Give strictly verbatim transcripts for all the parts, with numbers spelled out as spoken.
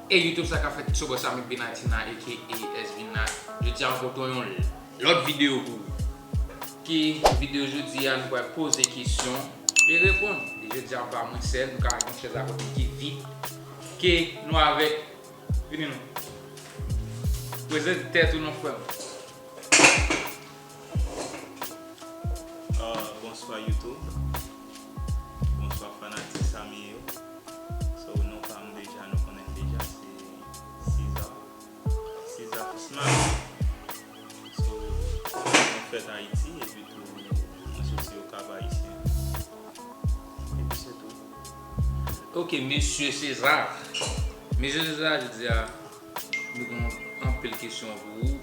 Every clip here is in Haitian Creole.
E YouTube, sa k ap fèt? It's your boy Samy Benatina, A K A S B Nat. Jodi a, m pote yon lòt videyo pou ou. Ki videyo jodi a, nou pral poze kesyon e reponn. E jodi a, pa mwen sèl, nou ka gen chèz akote ki vid. Ke nou avèk, vini non. Prezante tèt ou non, frè m. Ah, bonswa YouTube. Bonswa fanatik Samy yo. So, non pa m deja, nou konnen m deja, se César. César Fisma. So, mwen fèt Ayiti, epi tou, mwen soti Okap Ayisyen. Epi se tou. Ok, mesye César. Mesye César, jodi a, nou gen anpil kesyon pou ou.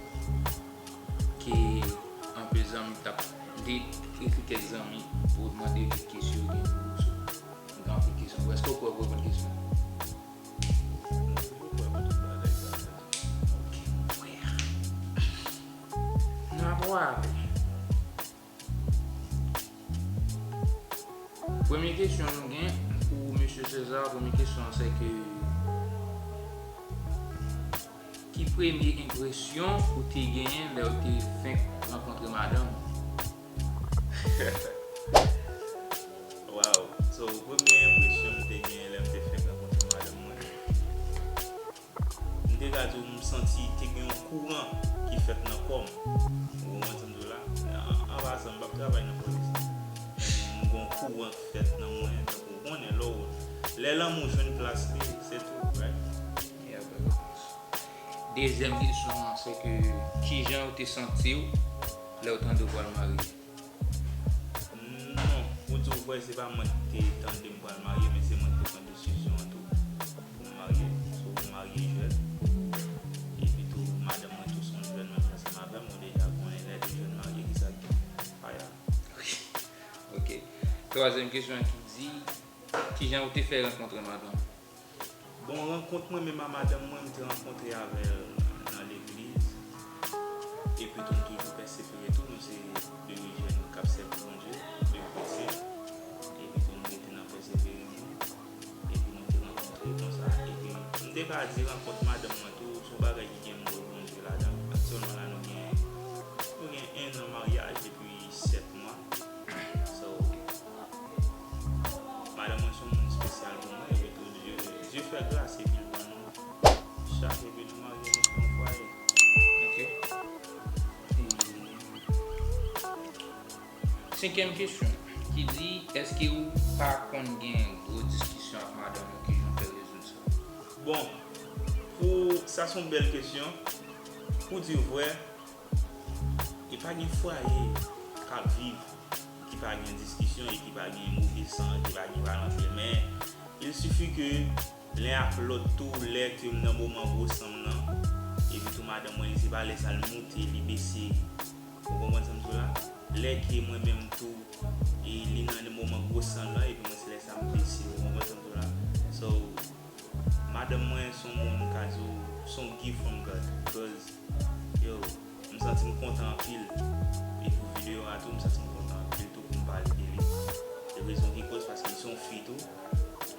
Ke anpil zanmi t ap de-, ekri kèk zanmi pou mande yo kèk kesyon yo gen pou ou. So, nou gen anpil kesyon pou ou. Èske w prè pou reponn kesyon? Ok, mwen. N ap wè. Premye kesyon nou gen pou mesye César, premye kesyon an se ke ki premye enpresyon ou te genyen lè w te fenk rankontre madanm ou? Wow. So, premye enpresyon m te genyen lè m te fenk rankontre madanm mwen, m te ka di w m santi te gen yon kouran ki fèt nan kò m. Ou konprann sa m di w la? An, an pasan, m p ap travay nan polis. M gen yon kouran ki fèt nan mwen, tankou w konnen lè w, lè lanmou jwenn plas li, se tou, right? Yeah, bro. Dezyèm kesyon an, se ke kijan ou te santi w lè w tande w pral marye? Non, pou di w vrè, se pa mwen ki te tande m pral marye, men se mwen ki te pran desizyon an tou pou m marye. So, m marye jèn. Epi tou, madanm mwen tou se yon jèn menm jan ansanm avè m. Ou deja konnen lè de jèn marye, kisa k gen? Faya. Ok. Twazyèm kesyon an ki di, kijan ou te fè rankontre madanm? Bon, rankont mwen menm a madanm mwen, m te rankontre avè l nan legliz. Epi tou, m toujou pèsevere tou, nou se de jèn k ap sèvi Bondye, de kretyen. Epi tou, m rete nan pèsevere nou. Epi nou te rankontre konsa. Epi m te ka di rankont madanm mwen tou, se yon bagay ki gen mo Bondye ladan. Aktyèlman la, nou gen, nou gen en an maryaj epi sèt mwa. So, madanm mwen se yon moun espesyal pou mwen, epi tou Dye, Dye fè gras epi l ban nou chak, epi nou marye, nou fè yon fwaye. Ok. E, senkyèm kesyon ki di, èske ou pa konn gen gwo diskisyon ak madanm ou, kijan w fè rezoud sa? Bon, pou sa se yon bèl kesyon. Pou di vrè, e pa gen fwaye k ap viv ki pa gen diskisyon e ki pa gen move san, ki pa gen pa rantre. Men, il suffit que len ak lòt tou, lè ke m nan moman gwo san m nan, epi tou madanm mwen, li se pa lè sa l moute, li bese. Ou konprann sa m di w la? Lè ke mwen menm tou, e li nan moman gwo san l lan, epi mwen se lè sa m bese. Ou konprann sa m di w la? So, madanm mwen se yon moun m ka di w, se yon gift from God. Because, yo, m santi m kontan anpil. E pou videyo a tou, m santi m kontan anpil tou pou m pale de li. E rezon ki koz, paske li se yon fi tou.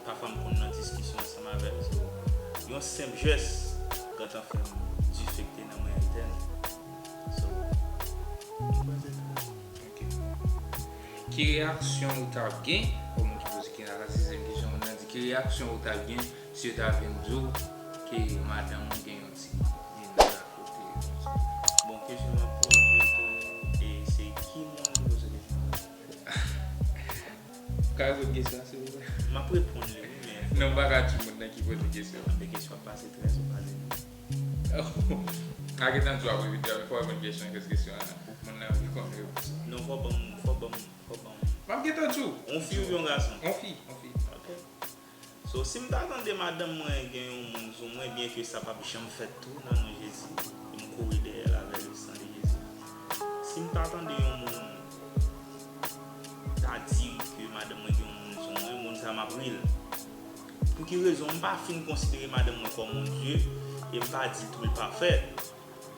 Pafwa m konn nan diskisyon ansanm avè l. So, yon senp jès gentan fè m difekte nan mwen entèn. So, m kwè se tou. Ok. Ki reyaksyon ou t ap gen? Bon, moun ki poze kesyon an, la sizyèm kesyon, moun nan di, ki reyaksyon ou t ap gen si yo ta vin di w ke madanm ou gen yon ti nèg akote? Bon, kesyon m ap poze tou, e se ki moun ki poze kesyon sa? Ou ka reponn kesyon an, silvouplè? M ap reponn li, wi, men Non, m pa ka di moun nan ki poze kesyon an. Anben kesyon ap pase trè sou pale nou. A gentan di w ap repete, fò w reponn kesyon an, kèk kesyon an, moun nan reponn repons lan. Non, fò ban m, fò ban m, fò ban m. M ap gentan di w. On fi oubyen on gason? On fi, on fi. Ok. So, si m ta tande madanm mwen gen yon moun sou mwen, byen ke sa p ap janm fèt tou, nan non Jezi, e m kouri dèyè l avè le san de Jezi. Si m ta tande yon moun ta di ke madanm mwen gen yon moun sou mwen, moun sa m ap ri l. Pou ki rezon? M pa fin konsidere madanm mwen kòm yon dye, e m pa di tou l pafè.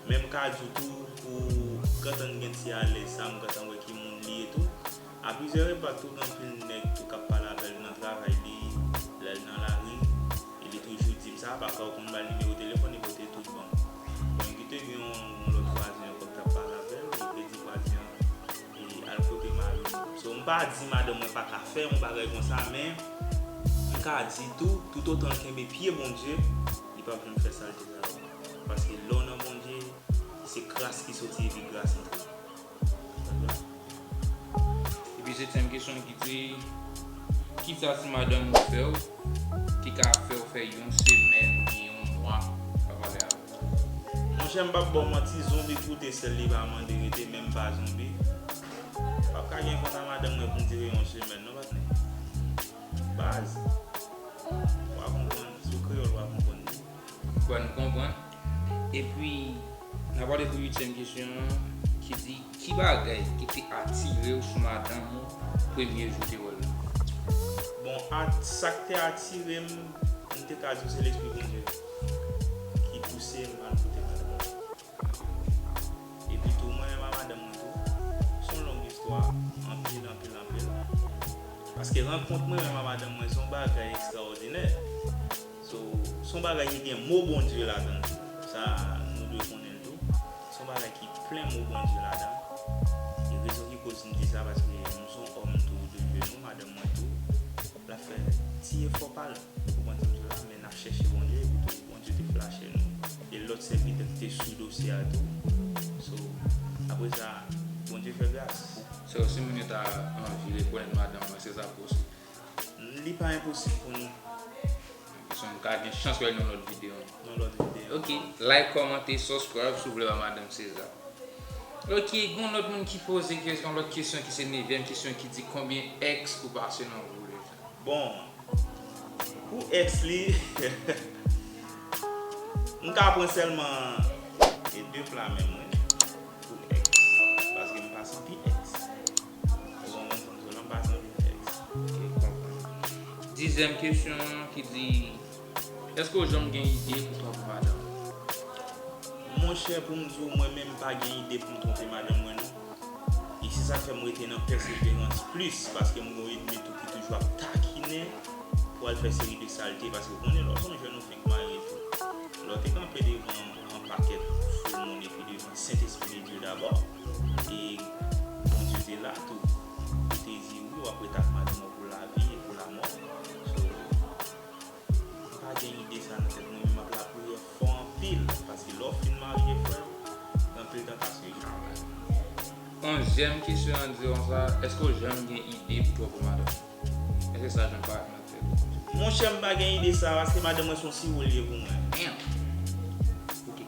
Men m ka di w tou, pou gentan gen ti alèz sa, m gentan wè ki moun li ye tou. A plizyè repa tou, gen anpil nèg tou k ap pale avè l nan travay li, lè l nan lari, e li toujou di m sa, pa Fò w konn ba l nimewo telefòn, li pote tout ban m. Bon, li te gen yon, yon lòt vwazen ankò k t ap pale avè l, li te di vwazen an, e, al kote mari m. So, m pa di madanm mwen pa ka fè yon bagay konsa, men m ka di tou, toutotan l kenbe pye Bondye, li p ap janm fè salte sa yo. Paske lè w nan Bondye, se kras ki soti epi gras antre. Epi setyèm kesyon ki di, kisa ti madanm ou fè w ki ka fè w fè yon semèn oubyen yon mwa pa pale avè l? Monchè, m p ap ba w manti, zonbi koute sèl li pa mande rete, menm pa zonbi. M p ap ka gen kont a madanm mwen pou m dire yon semèn, non, patnè. Baz. W a konprann, sou kreyòl, w a konprann li. Kwè nou konprann. Epi, n a pale pou uityèm kesyon an, ki di, ki bagay ki te atire w sou madanm ou premye jou w te wè l la? Bon, a, sa k te atire m, m te ka di w se Lespri Bondye ki pouse m al kote madanm mwen. Epi tou, mwen menm a madanm mwen tou, se yon long istwa, anpil, anpil, anpil. Paske rankont mwen menm a madanm mwen se yon bagay ekstraòdinè. So, se yon bagay ki gen mo Bondye ladan l. Sa, nou dwe konnen l tou. Se yon bagay ki plen mo Bondye ladan l. E rezon ki koz m di sa, paske nou se yon òm tou de je nou, madanm mwen tou. L ap fè ti efò pa l. Ou konprann sa m di w la, men n ap chèche Bondye, epi tou Bondye te flache nou. E lòt sèvitè ki te sou dosye a tou. So, apre sa, Bondye fè gras. So, si moun yo ta anvi rekonèt madanm mwen, se sa posib? Li pa enposib pou nou. So, nou ka gen chans wè l nan lòt videyo. Nan lòt videyo. Ok. Like, kòmante, subscribe si w vle wè madanm César. Ok, gen yon lòt moun ki poze kesyon, yon lòt kesyon ki se nevyèm kesyon ki di konbyen ex ou pase nan ou? Bon, pou ex li, m ka pran sèlman e de pla menm, wi, pou ex. Paske m pase anpil ex. Ou konprann sa m di w la, m pase anpil ex. Ok, konprann. Dizyèm kesyon an ki di, èske w janm gen ide pou twonpe madanm ou? Monchè, pou m di w, mwen menm m pa gen ide pou m twonpe madanm mwen, non. E se sa k fè m rete nan pèseverans plis, paske m gen yon ènmi tou ki toujou ap takinen pou al fè seri de salte, paske ou konnen lè w se yon jèn ou fenk marye tou. Lè w te kanpe devan yon pakèt foul moun epi devan Sentespri de Dye dabò, e Bondye te la tou pou te di wi, w ap ret ak madanm ou pou lavi e pou lamò. So, m pa gen ide sa nan tèt mwen, men m ap lapriyè fò anpil, paske lè w fin marye, frè, gen anpil tantasyon ki travay. Onzyèm kesyon an di konsa, èske w janm gen ide pou twonpe madanm ou? Èske sa janm parèt nan tèt ou? Monchè, m pa gen ide sa, paske madanm mwen se yon siwo l ye pou mwen. Damn. Ok.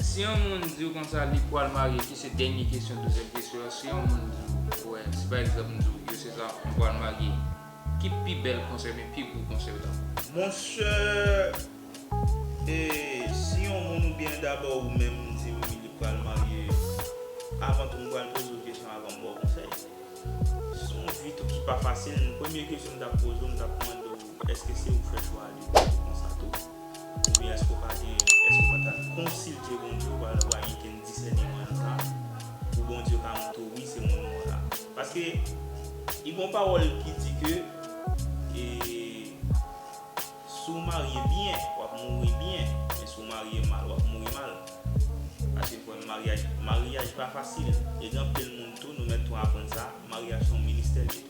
Si yon moun di w konsa li pral marye, ki se dènye kesyon, douzyèm kesyon an, si yon moun di w, wè, si pa egzanp m di w, yo se sa, m pral marye, ki pi bèl konsèy, men pi gwo konsèy w ta ban m? Monchè, e, si yon moun oubyen dabò ou menm di m li pral marye, avan tou m pral poze w kesyon avan m ba w konsèy. Se yon vi tou ki pa fasil. Premye kesyon m t ap poze w, m t ap mande w, èske se ou k fè chwa a depi konsa tou? Oubyen èske w pa gen, èske w pa t al konsilte Bondye, ou pa, ou pa gen kenn disèneman nan sa, pou Bondye ka montre w, wi, se moun mwen la? Paske, li gen yon pawòl ki di ke, e, si w marye byen, w ap mouri byen, men si w marye mal, w ap mouri mal. Paske, frè m, maryaj, maryaj pa fasil. E gen anpil moun tou, nou mèt tou aprann sa, maryaj se yon ministè l ye tou.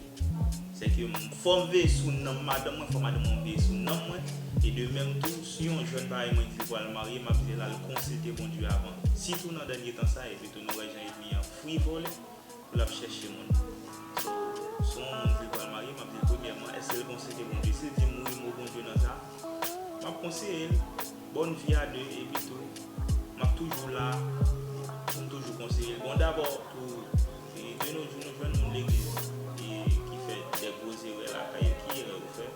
Sèke m, fò m veye sou nanm madanm mwen, fò madanm mwen veye sou nanm mwen. E de menm tou, si yon jèn parèy mwen di l pral marye, m ap di l al konsilte Bondye avan. Sitou nan dènye tan sa, epi tou nou wè jan ènmi an frivole pou l ap chèche moun. So, si yon moun di l pral marye, m ap di l premyèman, èske l konsilte Bondye? Si l di m wi, m o Bondye nan sa, m ap konseye l, bòn vi a de, epi tou, m ap toujou la pou m toujou konseye l. Bon, dabò, tou, e, de nos jours, nou jwenn moun legliz, e, ki fè de gwo erè lakay yo. Ki erè yo fè?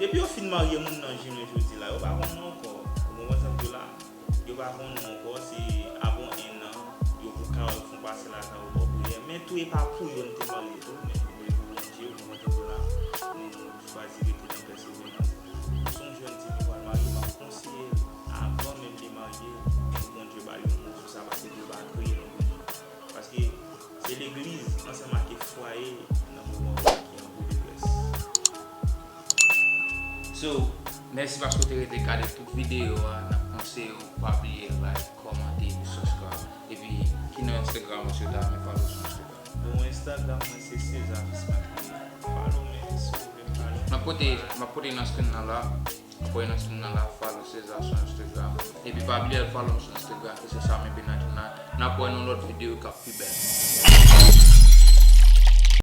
Depi yo fin marye moun nan, jounen jodi la, yo pa konn nou ankò. Ou konprann sa m di w la? Yo pa konn nou ankò, se apre yon ennan, yo pou ka wè w fon pase lakay ou bò priyè. Men tou, e pa pou yo n te marye tou, men pou, pou Bondye, ou konprann sa m di w la? Nou, nou chwazi rete nan pèseverans. Si yon jèn di m pral marye, m ap konseye l, avan menm li marye, pou Bondye ba l yon mo sou sa, paske Bondye pa kreye nou pou nou. Paske se legliz ansanm ak fwaye nan moman ki an gwo detrès. So, Mèsi paske w te rete gade tout videyo a. N ap konseye w pa bliye like, kòmante epi subscribe. Epi ki non Instagram ou si w ta renmen follow sou Instagram? Bon, Instagram mwen se Cesar Fils Matelier. Follow mwen si w vle follow. M ap pote, m ap pote nan screen nan la. M ap pote nan screen nan la, follow Cesar sou Instagram. Epi pa bliye al follow m sou Instagram ki se Samy Bernard. N ap wè nan lòt videyo k ap pi bèl.